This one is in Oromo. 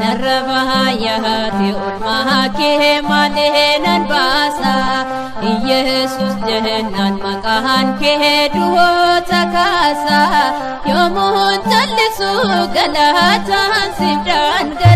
Narra baay'ate oolmaa kee malee nan baasa. Iyeesus jennaan maqaan kee du'oota kaasa. Yoomuun callisu galataan siif daangalaasa.